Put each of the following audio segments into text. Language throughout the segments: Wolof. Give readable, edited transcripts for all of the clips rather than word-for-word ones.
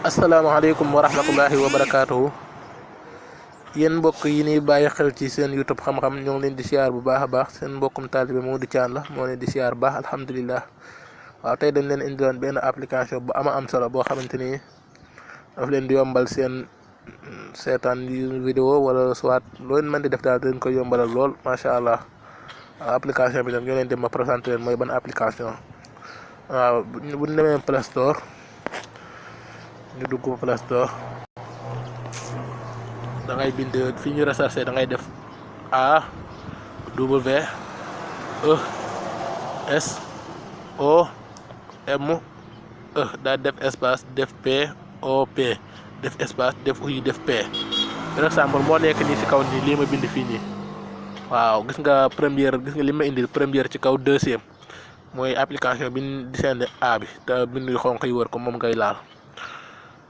asalaamaaleykum wa rahmatullahi wa barakaatuhu yéen mbokk yi ni bàyyi xel ci seen YouTube xam-xam ñoo ngi leen di siyaar bu baax a baax seen mbokkum taalibe Modou Thiane la moo leen di siyaar bu baax alhamdulilah. waaw tey dañ leen indiloon benn application bu am solo boo xamante ni daf leen di yombal seen seetaan vidéo wala soit loo mën di def daal dañ koy yombalal lool macha allah. application bi nag ñoo leen dem ma présenté leen mooy ban application waaw bu ñu demee Play Store ñu dugg ko Play Store da ngay bind fi ñu recherché da ngay def AWSOME daal def espace def POP def espace def UI def P par exemple moo nekk nii ci kaw nii lii ma bind fii nii waaw gis nga première gis nga li ma indil première ci kaw deuxième mooy application bi ñu di seen A bi te bindu xonq yi wër ko moom ngay laal.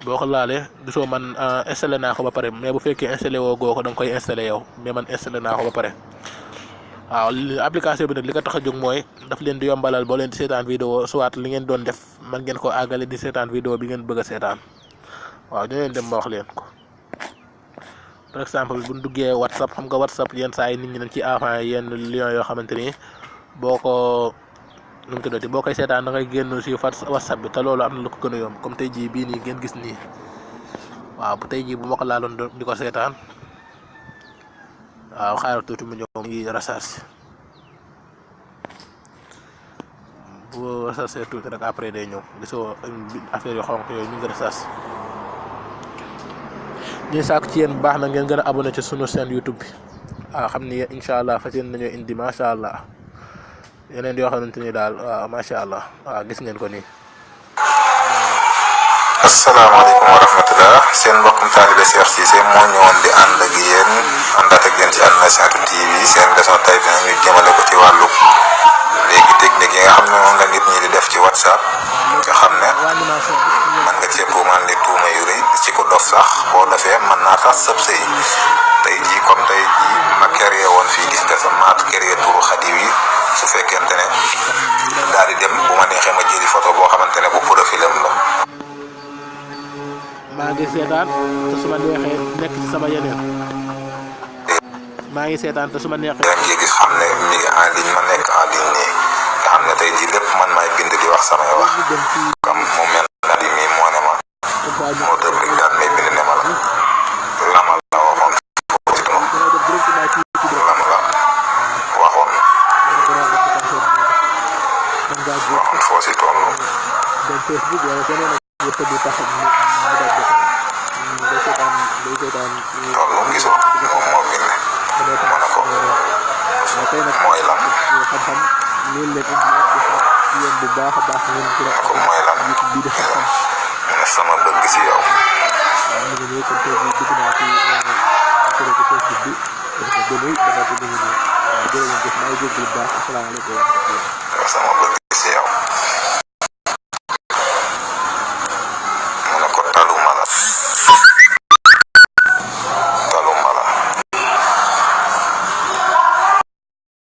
boo ko laalee gisoo man installé naa ko ba pare mais bu fekkee installé woo goo ko da nga koy installé yow mais man installé naa ko ba pare waaw application bi nag li ko tax a jóg mooy daf leen di yombalal boo leen di seetaan vidéo soit li ngeen doon def man ngeen ko àggale di seetaan vidéo bi ngeen bëgg a seetaan waaw ñu leen dem ba wax leen ko. par exemple bu ñu duggee WhatsApp xam nga WhatsApp yenn saa yi nit ñi dañ ci envoyé yenn liens yoo xamante ni boo ko nu mu tuddati boo koy seetaan da ngay génn si WhatsApp bi te loolu am na lu ko gën a yomb comme tey jii bii nii ngeen gis nii waaw bu tey jii bu ma ko laaloon di ko seetaan waaw xaaral tuuti mu ñëw mu ngi recharge bu recharge tuuti rek après day ñëw gisoo affaire yu xonq yooyu ñu ngi recharge. ñuy sàkk ci yéen bu baax na ngeen gën a abonné ci sunu chaîne YouTube bi waaw xam ni incha allah fas yéene nañoo indi macha allah yeneen yoo xamante ni daal waaw macha allah waaw gis ngeen ko nii. asalaamaaleykum wa rahmatulah seen mbokkum taalibe Cheikh Cissé moo ñëwoon di ànd ak yéen àndaat ak yéen ci Al Naseihatoul TV seen leçon tay bi nag ñu jëmale ko ci wàllu léegi technique yi nga xam ne moom la nit ñi di def ci WhatsApp nga xam ne mën nga cee tuumaan li tuuma yu rëy ci ko dof sax boo defee mën naa tax sëb sëy tey jii comme tey jii ma créé woon fii gis nga sa maat créé turu xadiw yi su fekkente ne daal di dem bu ma neexee ma jëli photo boo xamante ne bu profilam la. maa ngi seetaan te su ma neexee nekk ci sama yeneen maa ngi seetaan te su ma neexee. yaa ngi gis xam ne mi ngi en ligne ma nekk en ligne nii nga xam ne tey jii lépp man maay bind di wax samay wax comme mu mel na li mii moo ne ma moo tëb rek daal may bind ne ma la waxoon foofu ci ma waxoon foo si toll. toll gisoo moom moo bind ma ne ko mooy lan mu ne ko mooy lan mu ne sama bëgg si yow. sama bëgg